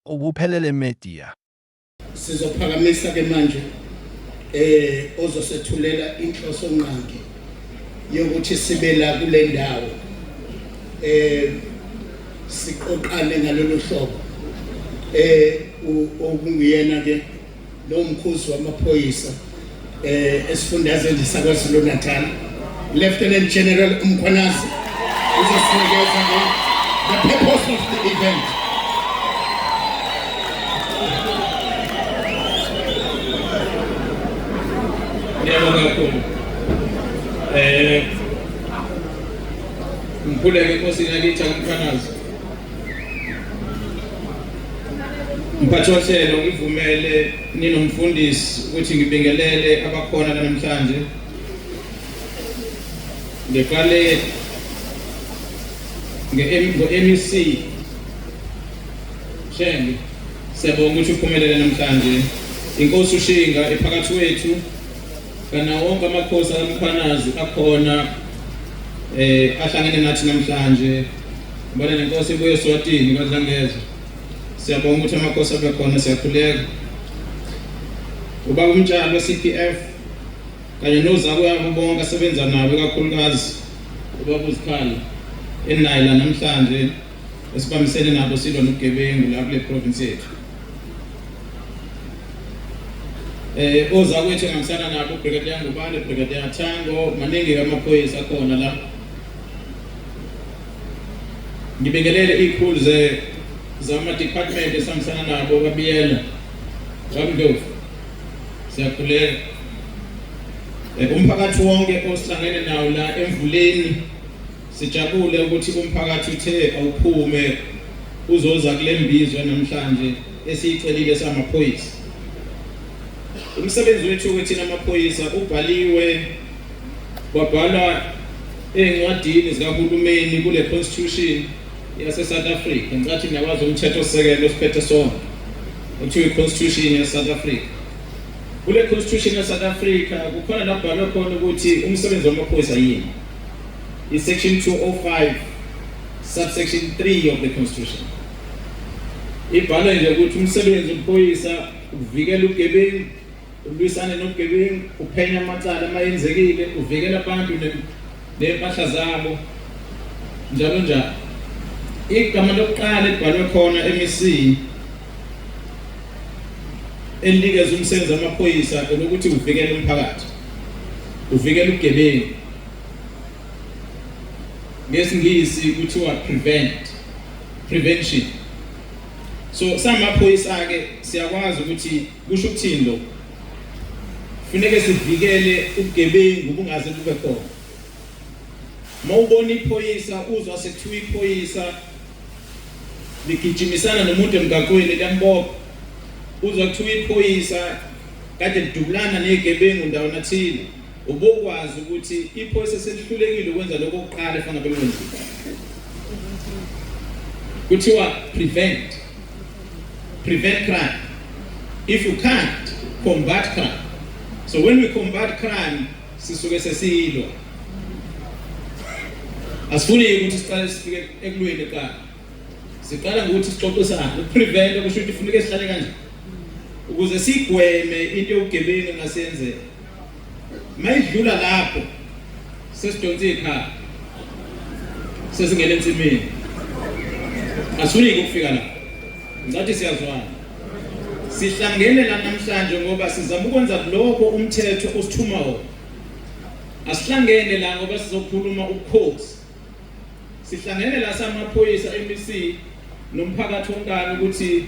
Okuphelele Media. Sizophakamisa ke manje ozosethulela inhloso nqangi yokuthi sibe la kule ndawo siqoqane ngalolu hlobo okunguyena ke lo mkhuzi wamaphoyisa esifundazweni saKwaZulu Natal, Lieutenant General uMkhwanazi, uzosinikeza ke the purpose of the event. Ngiyabonga kakhulu. Ngikhuleke enkosini yakithi akumkhwanazi. Mphathi wohlelo, ngivumele ninomfundisi ukuthi ngibingelele abakhona namhlanje. Ngiqale nge-MEC Shenge, siyabonga ukuthi uphumelele namhlanje. Inkosi uShinga ephakathi wethu kana wonke amakhosi akamkhwanazi akhona ahlangene nathi namhlanje. Ngibona nenkosi ibuye eSwatini kwaDlangezwa. Siyabonga ukuthi amakhosi abe khona, siyakhuleka. Ubaba uMtshali we-CPF kanye nozakwabo bonke asebenza nabo, ikakhulukazi ubaba uZikhala enaye la namhlanje, esibambisene nabo silwa nobugebengu la kule province yethu. Ozakwethu engihambisana nabo, Brigadier Ngubane, Brigadier Thango, maningi amaphoyisa akhona la. Ngibingelele izikhulu ze zama department esihambisana nabo, baBiyela, baMndovu, siyakhuleka. Umphakathi wonke osihlangene nawo la emvuleni, sijabule ukuthi umphakathi uthe awuphume uzoza kule mbizo namhlanje esiyicelile samaphoyisa. Umsebenzi wethu thina amaphoyisa ubhaliwe, kwabhalwa ey'ncwadini zikahulumeni kule constitution yase South Africa. Ngicathi niyakwazi umthetho sisekelo osiphethe sonke okuthiwa i-constitution yase South Africa. Kule constitution yase South Africa kukhona la kubhalwe khona ukuthi umsebenzi wamaphoyisa yini. I-section 205 subsection 3 of the constitution ibhalwe nje ukuthi umsebenzi womaphoyisa ukuvikela ubugebengu, ulwisane nobugebengu, uphenya amacala amayenzekile, uvikela abantu ney'mpahla zabo, njalo njalo. Igama lokuqala elibhalwe khona MEC elinikeza umsebenzi wamaphoyisa elokuthi uvikele umphakathi, uvikele ubugebengu. NgesiNgisi kuthiwa prevent, prevention. So samaphoyisa ke siyakwazi ukuthi kusho ukuthini lokho. Kufuneke sivikele ubugebengu bungaze bube khona. Uma ubona iphoyisa, uzwa sekuthiwa iphoyisa ligijimisana nomuntu emgaqweni liyambopha, uzwa kuthiwa iphoyisa kade lidubulana nezigebengu ndawana thile, ubokwazi ukuthi iphoyisa selihlulekile ukwenza lokho okuqala efanele bekwenzile. Kuthiwa prevent, prevent crime. If you can't, combat crime. So when we combat crime, sisuke sesiyilwa. Asifuni ukuthi siqale sifike ekulweni kuqala. Siqala ngokuthi sixoxisane. Uprevent kusho ukuthi kufuneka sihlale kanje ukuze sigweme into yobugebengu engasenzeka. Mayidlula lapho sesidonsa ikhala, sesingena ensimini. Asifuni ukufika lapho. Ngicathi siyazwana. Sihlangene la namhlanje ngoba sizama ukwenza lokho umthetho osithuma wona. Asihlangene la ngoba sizokhuluma ubukhosi. Sihlangene la samaphoyisa MEC nomphakathi wonkana ukuthi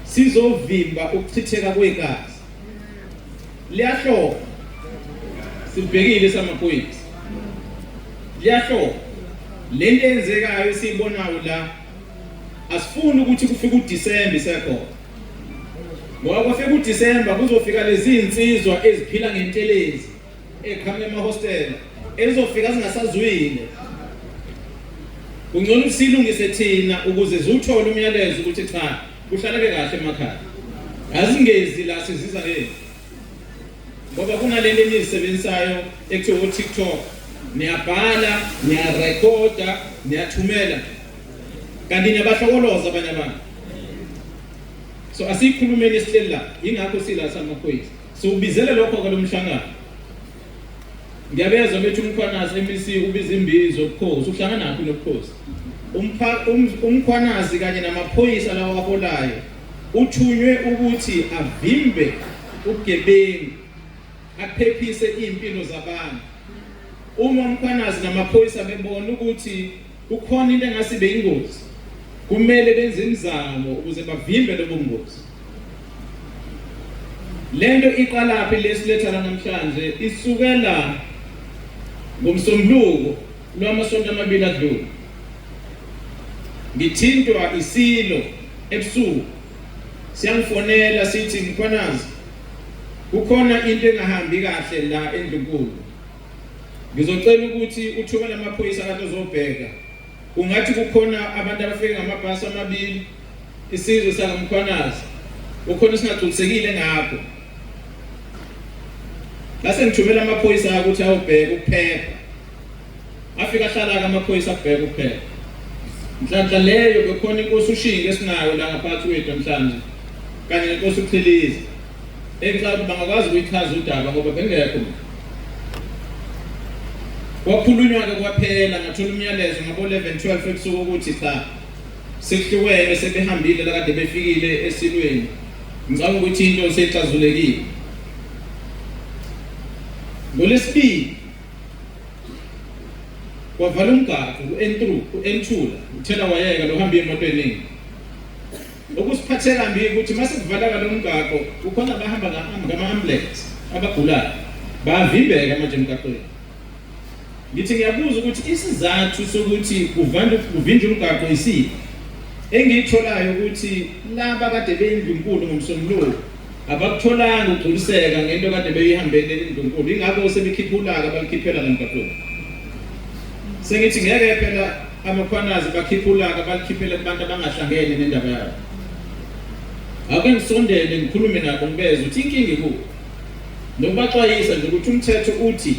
sizovimba ukuchitheka kwegazi. Liyahloba. Sibhekile samaphoyisa. Liyahloba. Lento eyenzekayo esiyibonayo la, asifuni ukuthi kufike uDisemba isekhona. Ngoba kwafika uDisemba kuzofika lezi insizwa eziphila ngentelezi eqhamuka emahostela, ezizofika zingasazwile. Kungcono silungise thina ukuze ziwuthole umyalezo ukuthi cha, kuhlaleke kahle emakhaya. Azingezi la siziza ngeke. Ngoba kunalento eniyisebenzisayo ekuthiwa o-TikTok, niyabhala, niyarekhoda, niyathumela, kanti niyabahlokoloza abanye abantu. So asiyikhulumeni esihleli la, yingakho sila samaphoyisa. Siwubizele lokho ke lomhlangano. Ngiyabezwa bethi uMkhwanazi MEC ubiza imbizo ubukhosi, uhlanganaphi nobukhosi? UMkhwanazi kanye namaphoyisa lawa aholayo uthunywe ukuthi avimbe ubugebengu, aphephise izimpilo zabantu. Uma uMkhwanazi namaphoyisa bebona ukuthi kukhona into engase ibe ingozi, kumele benze imizamo ukuze bavimbe lobo bungozi. Lento iqalaphi lesiletha la namhlanje isukela ngomsombuluko lwamasonto amabili adlule. Ngithintwa isilo ebusuku siyangifonela sithi Mkhwanazi kukhona into engahambi kahle la endlunkulu. Ngizocela ukuthi uthumele amaphoyisa kade ozobheka. Kungathi kukhona abantu abafike ngamabhasi amabili isizwe sakaMkhwanazi kukhona esingagculisekile ngakho. Ngase ngithumela amaphoyisa ukuthi ayobheka ukuphepha. Afika ahlala-ke amaphoyisa akubheka ukuphepha. Nhlanhla leyo bekhona inkosi uShinga esinayo la ngaphakathi kwethu namhlanje kanye nenkosi uChiliza. Engicabanga ukuthi bangakwazi ukuyichaza udaba ngoba bengekho mina. Kwakhulunywa-ke kwaphela ngathola umyalezo ngabo-11 12 ebusuku ukuthi cha sekuhlukene sebehambile lakade befikile esilweni. Ngicabanga ukuthi into seyixazulekile. NgoLwesibili kwavala umgaqo ku-N3 ku-N2 la uthela wayeka lo hamba imoto eningi. Okusiphathe kambi ukuthi mase kuvaleka lo mgaqo kukhona abahamba ngama-ambulance abagulayo bavimbeka manje emgaqweni. Ngithi ngiyabuza ukuthi isizathu sokuthi kuvinjwe umgaqo isiphi? Engiyitholayo ukuthi laba kade beyindlunkulu ngoMsombuluko abakutholanga ukugculiseka ngento kade beyihambele indlunkulu, ingakho sebekhipha ulaka balikhiphela la emgaqweni. Sengithi ngeke phela amakhwanazi bakhipha ulaka balikhiphele kubantu abangahlangene nendaba yabo. Ake ngisondele ngikhulume nabo ngibeze ukuthi inkinga ikuphi. Nokubaxwayisa nje ukuthi umthetho uthi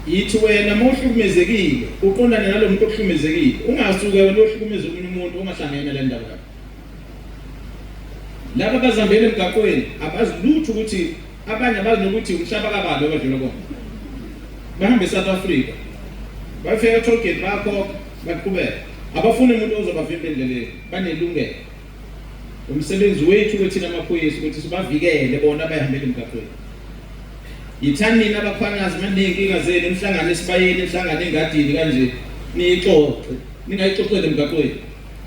yithi wena uma uhlukumezekile uqondane nalo muntu okuhlukumezekile, ungasuke wena ohlukumeza omunye umuntu ongahlangene le ndaba yakho. Laba abazihambela emgaqweni abazi lutho ukuthi abanye abazi nokuthi umhlaba kabani obadlula kona. Bahambe eSouth Africa bafika e-tollgate bayakhokha baqhubeka, abafuni umuntu ozobavimba endleleni, banelungelo. Umsebenzi wethu kwethina amaphoyisa ukuthi sibavikele bona abayihambela emgaqweni. Yithani nina abakhwanazi maniyinkinga zenu nihlangane esibayeni nihlangane engadini kanje niyixoxe, ningayixoxeli emgaqweni,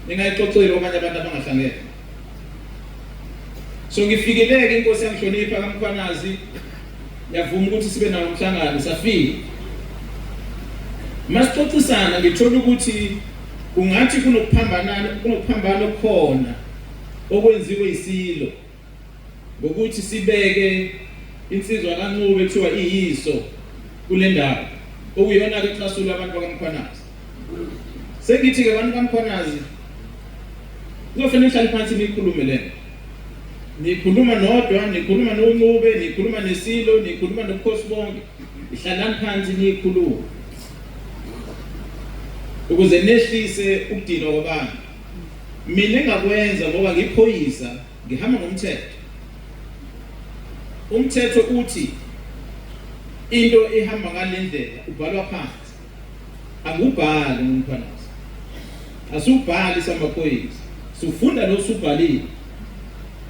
ningayixoxeli kwabanye abantu abangahlangene. So ngifikile-ke inkosi yangihlonipha kaMkhwanazi yavuma ukuthi sibe nawo umhlangano, safika. Masixoxisana ngithola ukuthi kungathi kunokuphambanana kunokuphambana okukhona okwenziwe isilo ngokuthi sibeke insizwa kaNcube kuthiwa iyiso kule ndawo okuyona ke ecasula abantu bakaMkhwanazi. Sengithi ke abantu kaMkhwanazi kuzofanele nihlale phansi nikhulume lento. Nikhuluma nodwa, nikhuluma noNcube, nikhuluma nesilo, nikhuluma nobukhosi bonke. Ihlalani phansi nikhulume ukuze nehlise ukudinwa kwabantu. Mina engakwenza ngoba ngiphoyisa ngihamba ngomthetho. Umthetho uthi into ihamba ngalendlela ubhalwa phansi. Angubhali ngumkhwanazi. Asubhali samaphoyisa. Sufunda lo usubhalile.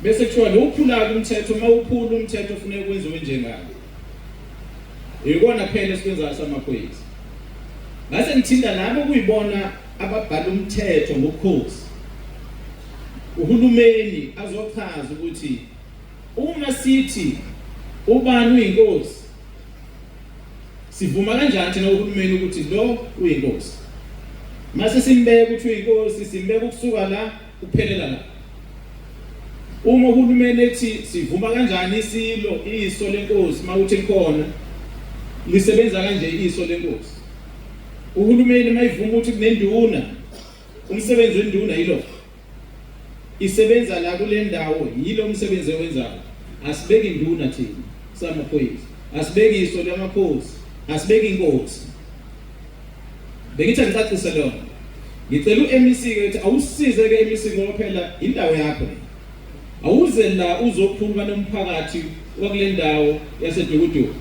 Bese kuthiwa lo uphula umthetho uma uphula umthetho ufuneka kwenziwe njengalo. Ikona kuphela esikwenzayo samaphoyisa. Ngase ngithinta labo kuyibona ababhala umthetho ngobukhosi. Uhulumeni azochaza ukuthi uma sithi ubani uyinkosi sivuma kanjani thina uhulumeni ukuthi lo uyinkosi. Mase simbeka ukuthi uyinkosi simbeka ukusuka la kuphelela la. Uma uhulumeni ethi sivuma kanjani isilo iso lenkosi mawuthi likhona lisebenza kanje iso lenkosi. Uhulumeni mayivuma ukuthi kunenduna umsebenzi wenduna yilo isebenza la kule ndawo yilo umsebenzi ewenzayo. Asibeki induna thina samaphoyisa, asibeki iso lamakhosi, asibeki inkosi. Bengithi angicacise lona. Ngicela u-MEC ke ukuthi awusize ke MEC ngoba phela indawo yakho le. Awuze la uzokhuluma nomphakathi wakule ndawo yaseDukuduku.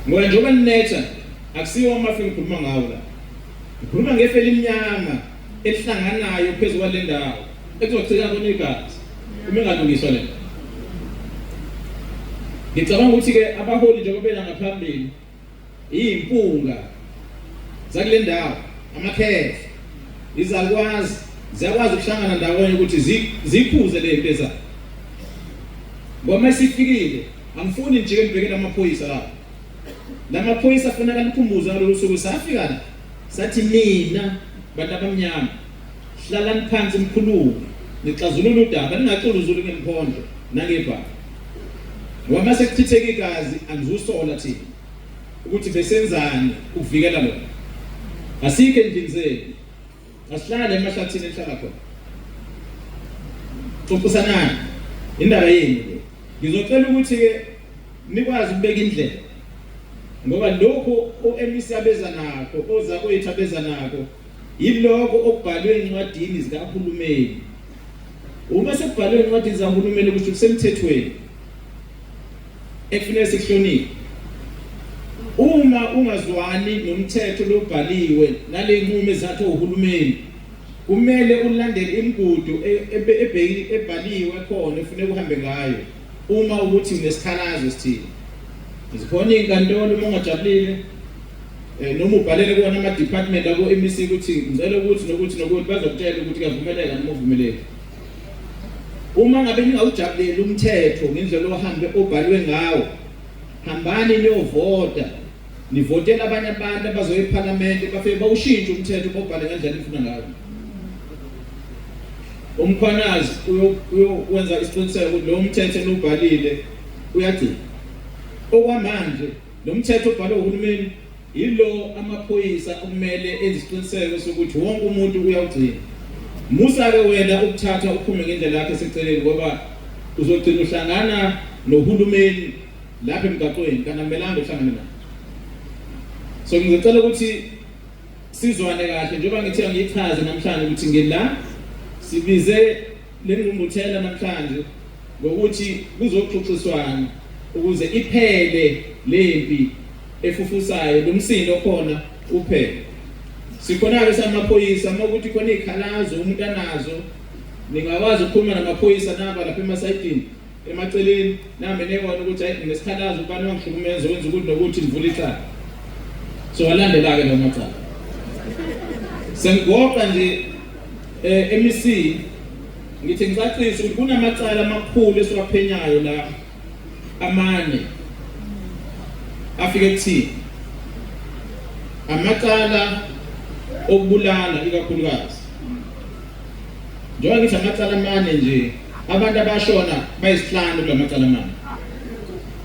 Ngoba njengoba ninetha akusiwo amafu engikhuluma ngawo la. Ngikhuluma ngefu elimnyama elihlanganayo phezu kwale ndawo ekuzochika khona igazi uma ingalungiswa le nto. Ngicabanga ukuthi-ke abaholi njengoba bela ngaphambili iy'mpunga zakule ndawo amakhehle izakwazi ziyakwazi ukuhlangana ndawonye ukuthi ziphuze le nto ezayo ngoba uma isifikile angifuni nje ngibhekele amaphoyisa lapho la maphoyisa afuneka nikhumbuze ngalolu suku safika la sathi nina bantu abamnyama hlalani phansi nikhulume nixazulule udaba ningaxuluzuli ngemkhondlo nangebhamu ngoba uma sekuchitheka igazi angizusola thina ukuthi besenzani ukuvikela lona asikho endlini zenu asihlale emahlathini enihlala khona xoxisanani indaba yenu le ngizocela ukuthi-ke nikwazi ukubeka indlela ngoba lokhu o-MEC abeza nakho ozakwethu abeza nakho yilokho okubhalwe encwadini zikahulumeni uma sekubhalwe encwadini zikahulumeni kusho kusemthethweni ekufuneka sikuhloniphe uma ungazwani nomthetho lobhaliwe nale nqumo ezathu uhulumeni kumele ulandele imigudu e, e, ebhaliwe khona efuneka uhambe ngayo uma ukuthi unesikhalazo esithile zikhona iy'nkantolo uma ungajabulile um noma ubhalele kuwona ama-department ako-MEC ukuthi ngicela ukuthi nokuthi nokuthi bazokutshela ukuthi kuyavumeleka noma uvumeleki uma ngabe ningawujabuleli umthetho ngendlela ohambe obhalwe ngawo hambani niyovota nivotela abanye abantu abazoya ephalamende bafike bawushintshe umthetho bawubhale ngendlela enifuna ngayo umkhwanazi uyowenza isiqiniseko ukuthi lo mthetho enubhalile uyagcina okwamanje lo mthetho obhalwe uhulumeni Yilo amaphoyisa okumele enze isiqiniseko sokuthi wonke umuntu uyawugcina. Musa-ke wena ukuthatha uphume ngendlela yakho eseceleni ngoba uzogcina uhlangana nohulumeni lapha emgaqweni kanti akumelanga uhlangane naye. So ngizocela ukuthi sizwane kahle njengoba ngithe angiyichaze namhlanje ukuthi ngila sibize le ngqungquthela namhlanje ngokuthi kuzoxoxiswana ukuze iphele lempi efufusayo lo msindo okhona uphele. Sikhona-ke samaphoyisa uma ukuthi khona iy'khalazo umuntu anazo ningakwazi ukukhuluma namaphoyisa naba lapha emasayidini emaceleni nami nibona ukuthi hayi nginesikhalazo ubani wangihlukumeza wenza ukuthi nokuthi ngivula icala so walandela-ke lawo macala sengigoqa nje eh, MEC ngithi ngicacise ukuthi kunamacala amakhulu esiwaphenyayo la amane afike kuthini amacala okubulala ikakhulukazi njengoba ngithi amacala amane nje abantu abashona bayisihlanu kula macala amane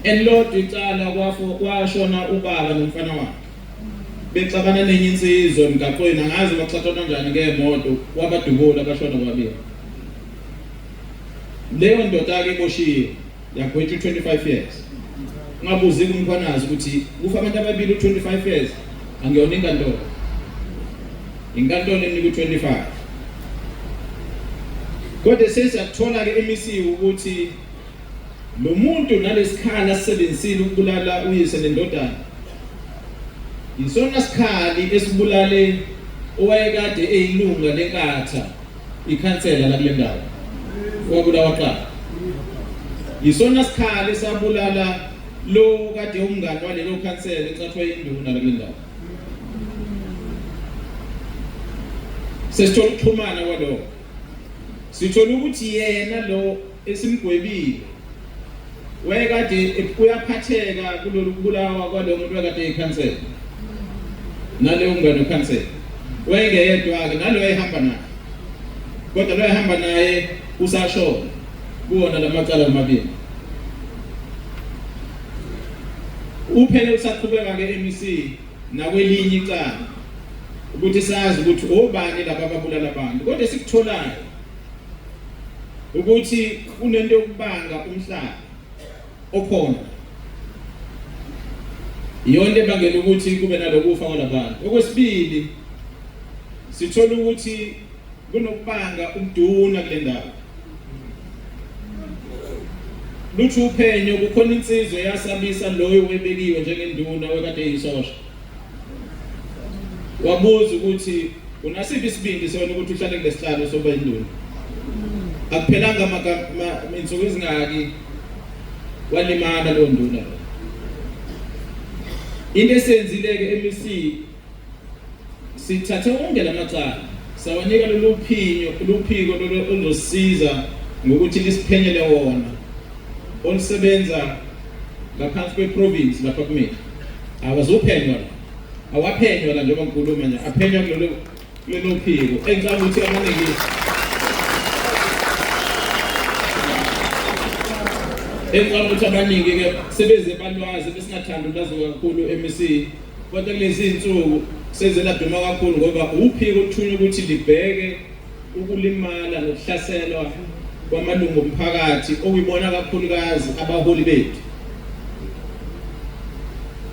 elilodwa icala kwafo kwashona ubaba nomfana wakhe bexabana nenye insizwa emgaqweni angazi baxatshanwa kanjani ngemoto wabadubula abashona bobabili leyo ndoda-ke iboshiwe yagwetshwa u-25 years ungabuzi kumkhwanazi ukuthi kufa abantu ababili u-25 years angiyona inkantolo inkantolo enika u-25 kodwa sesiyakuthola-ke emisiwe ukuthi lo muntu nalesikhala asisebenzisile ukubulala uyise nendodana yisona sikhali esibulale owayekade eyilunga lenkatha ikhansela la kule ndawo owabulawa kuqala yisona sikhali esabulala lo kade umngani walelo khansela ecathwa induna la kule ndawo sesithola ukuxhumana kwaloko sithola ukuthi yena lo esimgwebile wayekade uyaphatheka kulolu kubulawa kwalo muntu wayekade eyikhansela naleyo mngane wekhansela wayengeyedwa-ke nalo wayehamba naye kodwa lo wayehamba naye usashona kuwona la macala amabili uphele usaqhubeka-ke MEC nakwelinye icala ukuthi sazi ukuthi obani laba ababulala abantu kodwa esikutholayo ukuthi kunento yokubanga umhlaba okhona iyona ebangela ukuthi kube nalokufa kwalabantu okwesibili. Sithola ukuthi kunokubanga ubuduna kule ndawo. Luthi uphenyo kukhona insizwa eyasabisa loyo webekiwe njengenduna wekade eyisosha. Wabuza ukuthi unasiphi isibindi sona ukuthi uhlale kulesihlalo soba induna. Akuphelanga insuku ezingaki walimala leyo nduna. Into esenzile ke MEC, sithathe wonke lamacala sawanika lolu phinyo luphiko lolu oluzosiza ngokuthi lisiphenyele wona, olusebenza ngaphansi kwe-province lapha kumina. Awazuphenywa la, awaphenywa la njengoba ngikhuluma nje, aphenywa kulelo phiko engicabanga ukuthi abaningi engicabanga ukuthi abaningi-ke sebeze balwazi besingathandi ulwazi kakhulu MEC, kodwa kulezi zinsuku seze laduma kakhulu ngoba uphiko oluthunywa ukuthi libheke ukulimala nokuhlaselwa kwamalungu omphakathi, okuyibona kakhulukazi abaholi bethu.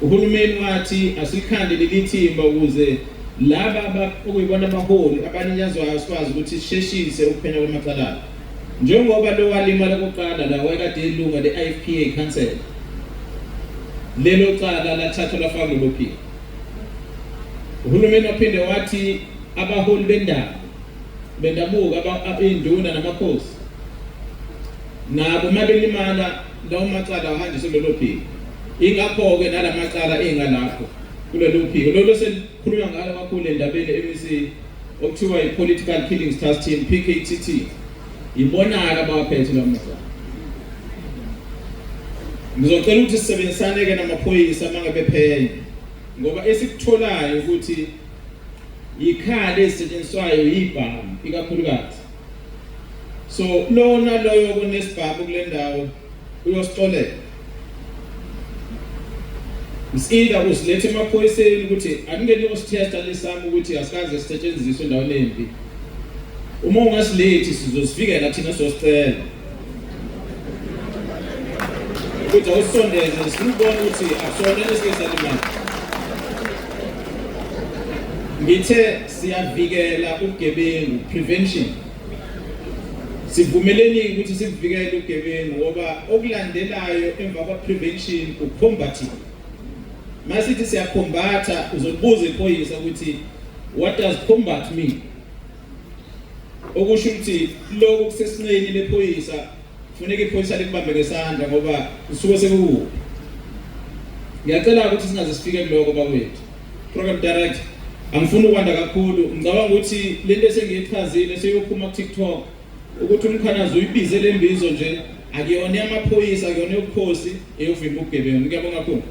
Uhulumeni wathi asikhande leli thimba ukuze laba okuyibona abaholi abaninyazwayo sikwazi ukuthi sisheshise ukuphenya kwamacala, njengoba lo walimala kokuqala la wayekade ilunga le-IFPA council, lelo cala lathathwa lafakwa kulolo phiko. Uhulumeni waphinde wathi abaholi bendawo bendabuko, induna namakhosi, nabo uma belimala lawo macala ahanjiswe kulelo phiko. Ingakho-ke nalamacala engalapho kulelo phiko lolo selikhulunywa ngalo kakhulu endabeni MEC, okuthiwa i-Political Killings Task Team, PKTT, ibona-ke abawaphethe lawo macala. Ngizocela ukuthi sisebenzisane-ke namaphoyisa uma ngabe phenya, ngoba esikutholayo ukuthi yikhali ezisetshenziswayo yibhamu ikakhulukazi. So lona loyo kunesibhamu kule ndawo uyosixolela. It's either usilethe emaphoyiseni ukuthi akungeni usithesta lesami ukuthi asikaze sisetshenziswe endaweni embi. Uma ungasilethi sizosivikela thina, sosicela ukuthi awusondeze sifuna ukubona ukuthi akusona esike salimala. Ngithe siyavikela ubugebengu, prevention. Sivumeleni ukuthi sikuvikele ubugebengu, ngoba okulandelayo emva kwa prevention ucombating. Masithi siyacombatha, uzobuza iphoyisa ukuthi what does combat mean? Okusho ukuthi lokho kusesinqeni lephoyisa, kufuneka iphoyisa likubambe ngesandla ngoba usuke sekukubi. Ngiyacela ukuthi singaze sifike kuloko, bakwethu. Program director, angifuni ukwanda kakhulu. Ngicabanga ukuthi lento esengiyichazile seyophuma ku TikTok ukuthi uMkhwanazi uyibize lembizo nje, akuyona yamaphoyisa, akuyona yobukhosi, eyovimba ubugebengu. Ngiyabonga kakhulu.